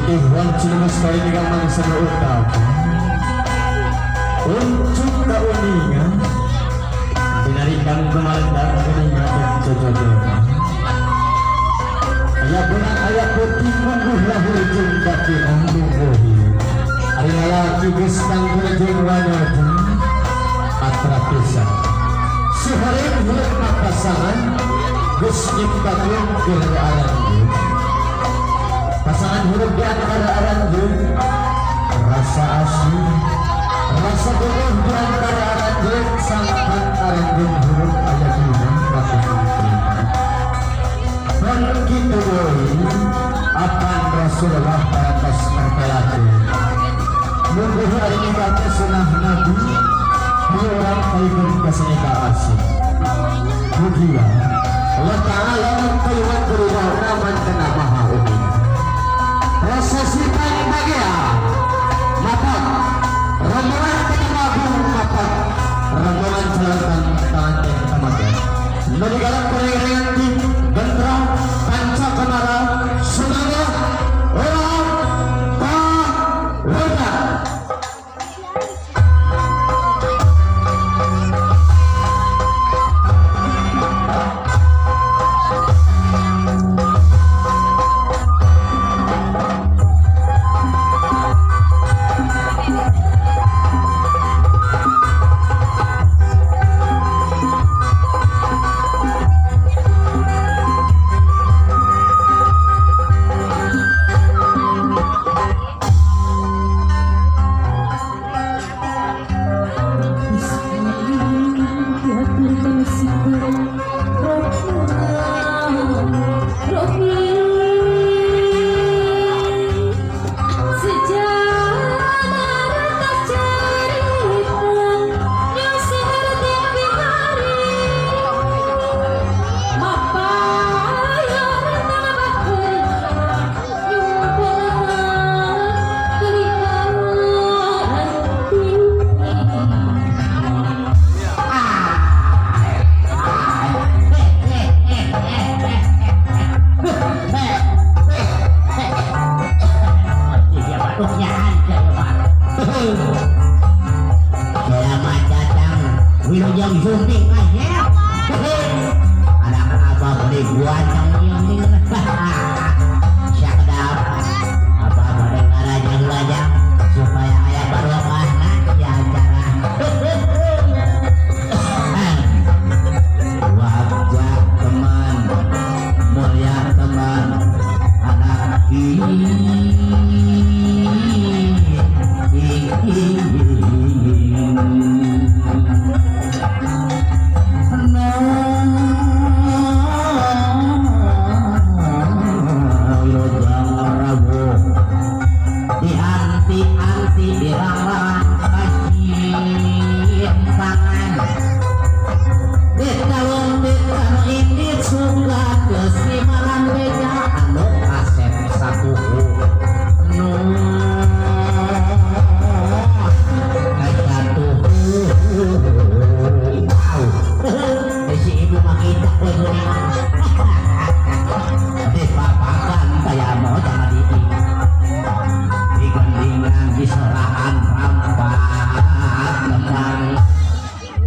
Titih wanci mustahil kang mangsa utama. Untuk kauningan dinarikan kumalendang kuningan dan jojojonan. Aya benang aya putih mungguh lahir jeung batin mungguhi. Ari lalaki geus tangguna jeung wanita akrab pisan. Suhareng hirup pasangan geus nyiptakeun keur aranjeun. Pasangan hirup di antara aranjeun rasa asli, rasa bogoh di antara aranjeun sangkan aranjeun hirup aya dina batin. Dan kitu deui apan Rasulullah parantos martelakeun. Mungguh ari nikah teh sunah Nabi, di urang paikeun ka sanika asing. Mugia Allah Ta'ala mengkaiwan kuridona mantena maha uning. Prosesi paling mapak rombongan Ketamagung mapak rombongan calon pengantin tamaga. Nadigalang kuring tim Gentra Panca Kemara Sumangga Orang Kawena. Wilujeng Sumping aja. Anak apa boleh guantang yang Syakdap apa boleh ngarajang-rajang supaya ayah barokah di acara. Wajah teman, mulia teman, anak Dianti-anti diranglangan kasimpangan ditalung ditanu indit suka kesimaran beja anu kasep satuhu nu satuhu. Wow, si ibu mah kita dipapakan kaya mau jangan di digandingan diseraan rampat kembang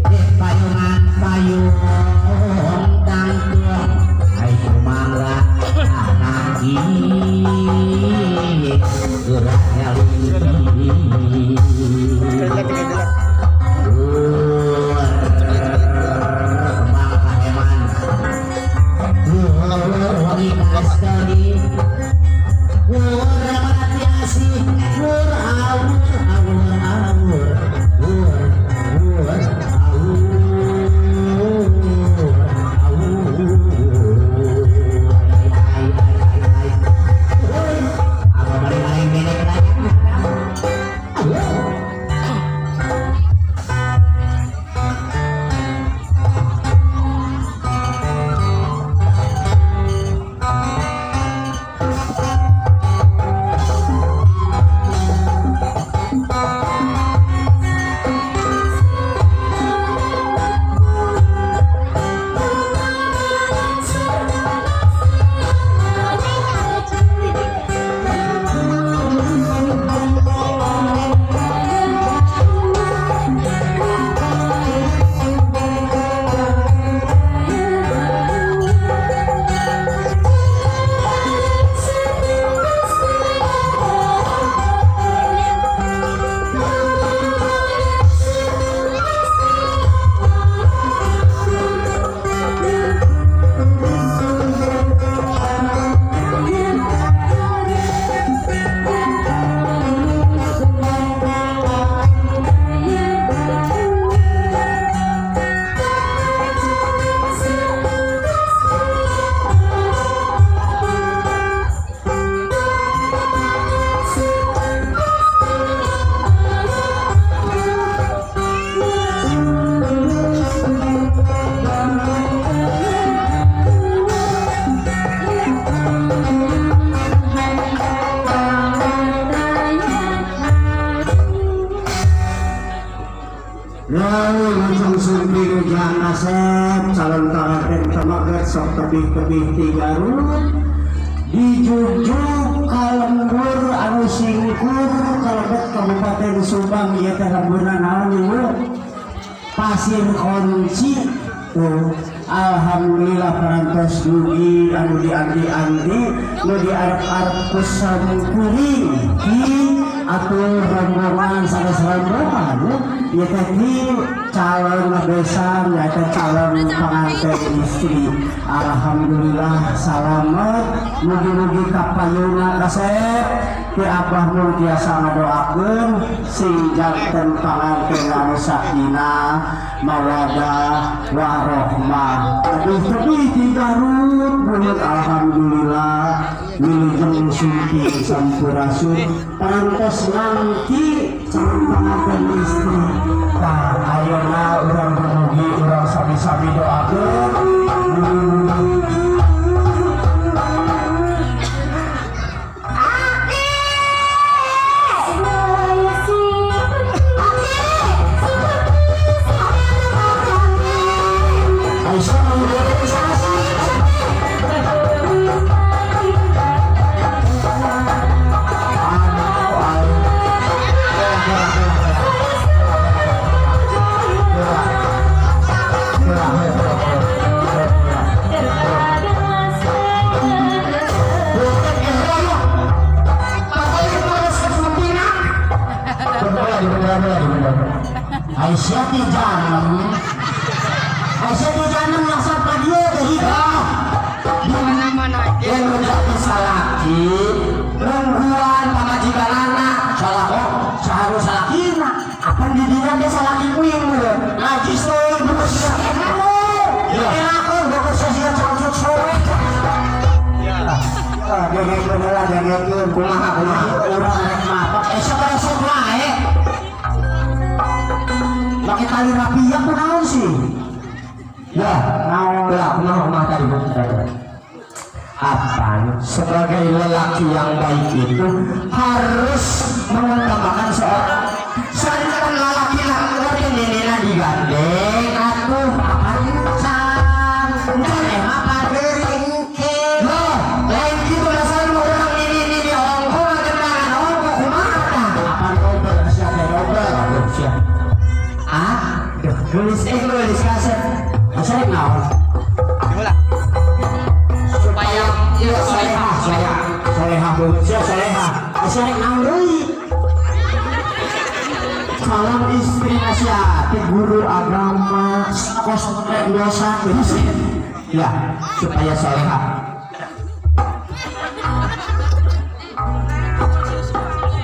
di payungan payung tanggung ai sumangga anak gerak kembang kaheman wangi kastari. Wur maratiasi wur awur awur awur wur wur awur awur. Ai ai ai ai. Apa bari maring nenek lagi? Kasep sok tebih-tebih ti Garut, dijugjug ka lembur anu singkur kalebet Kabupaten Subang. Ieu teh lemburna naon ieu? Pasir Kunci tuh. Alhamdulillah, parantos dugi anu dianti-anti, nu diarep-arep ku kuring ki atuh rombongan, sanes rombongan ieu teh ti calon besan, nyaeta calon pengantin istri. Alhamdulillah salamet, mugi-mugi kapayuna. Kasep ti Abah mung tiasa ngadoakeun sing janten panganten anu sakinah, mawadah, warohmah. Aduh, tapi ti Garut bulut. Alhamdulillah, wilujeng sumping, sampurasun, parantos nanti calon pengantin istri. Nah, ayeuna urang bermugi, urang sami-sami doakeun mugi-mugi. Aisyah mau organisasi. Aduh, aduh. Kela, kela, kela, kela. Kela. Kela, kela, kela. Kela. Bukan kela. Pokoknya terus sempina. Bener lagi, bener lagi, bener. Aisyah ti janem. Aisyah ti janem langsung ka dieu teh hidang. Yang menjadi salaki nungguan pamajikan anak salah kok seharus salakina apa di dina dia salaki kuing najis tuh bukan sia enak bukan sia cangcut sore. Ah, dengekeun heula, dengekeun. Kumaha, kumaha urang rek mapak esok resep wae make tali rapia kunaon sih? Ya, naon lah, kumaha, kumaha tadi? Apa, sebagai lelaki yang baik itu harus mengutamakan seorang, soalnya kan lelaki lah ngerti nina digandeng atuh papancan encan emang paderingke loh lain gitu. Dasar orang ini ini ongko ngagendangan ongko kumaha tah? Apa dobel siapa dobel siapa? Ah, gelis, eh, gelis kasep kasep naon? Supaya iya, soleha, soleha, soleha banget sih, soleha. Asa rek naon deui? Calon istri nasihat guru agama kos dosa ya, supaya soleha.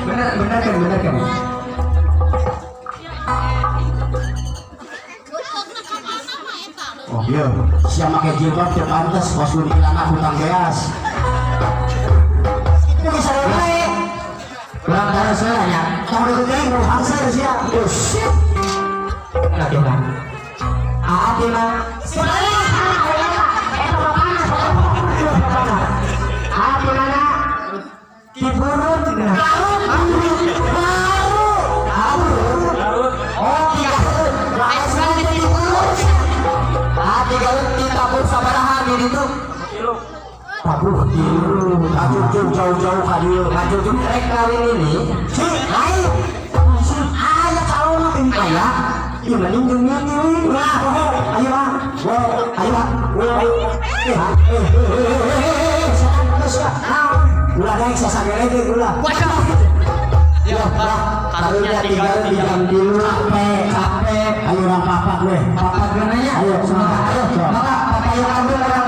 Bener, bener kan, bener kan? Oh iya, siapa make jilbab teu pantes kos nu dilana hutang beas. Itu bisa wae. Kurang darah saya nya. Tong deukeut nu hangser sia. Oh shit. Nah, gimana? Ah, gimana? Ah, gimana? Tiburut, Garut, Garut, oh, tiga. Tiburut. Ah, tiga ditabur sabaraha di ditu? Tabuh tilu, ngacucuk jauh-jauh ka dieu, ngacucuk rek kawin ini. Si, lain. Aya calon aya. Ieu mending jeung ini. Ulah, ayo ah. Ayo ah. Eh, eh, eh, eh, eh, ulah naik sasagere ge ulah. Ya, Ya, karunya tinggal di jam dulu, capek, capek. Ayo orang papat weh, papat gue nanya. Ayo, sama. Ayo, maka papat yang ambil orang.